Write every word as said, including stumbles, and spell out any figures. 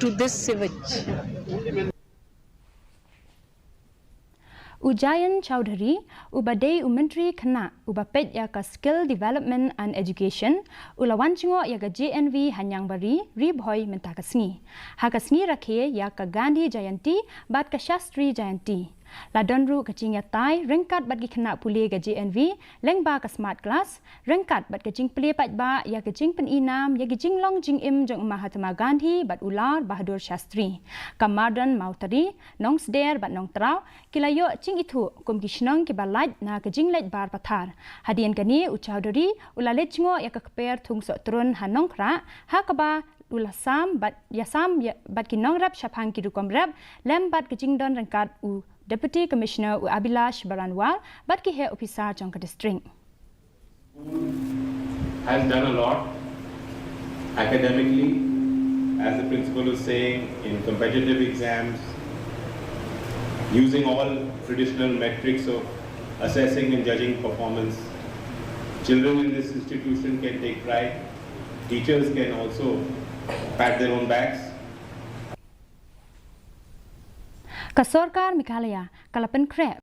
to this sewage. U Jayant Chaudhary, uba dei u Myntri Khynnah, uba peit ïa ka Skill Development and Education, u la wan jngoh ïa ka J N V ha Niangbari, Ri Bhoi mynta ka sngi. Ha ka sngi rakhe ïa ka Gandhi Jayanti bad ka Shastri Jayanti. La don ruh ka jingïatai ryngkat bad ki khynnah pule ka J N V, lyngba ka Smart Class, ryngkat bad ka jingplie paidbah ïa ka jingpyni nam ïa ki jinglong jingim jong u Mahatma Gandhi bad u Lal Bahadur Shastri. Ka Mardon, Mawtari, Nongsder bad Nongtraw ki la ïoh jingithuh kum ki shnong kiba lait na ka jingleit bar pathar. Hadien kane u Chaudhary u la leit jngoh ïa ka kper thung sohtrun ha Nongkhrah, ha kaba u la sam bad ïasam ïa, bad ki nongrep shaphang ki rukom rep, lem bad ka jingdon ryngkat u Deputy Commissioner u Abhilash Baranwal bad ki heh ophisar jong ka district. School has done a lot academically, as the principal was saying, in competitive exams, using all traditional metrics of assessing and judging performance. Children in this institution can take pride. Teachers can also pat their own backs. Ka sorkar Meghalaya ka la pynkhreh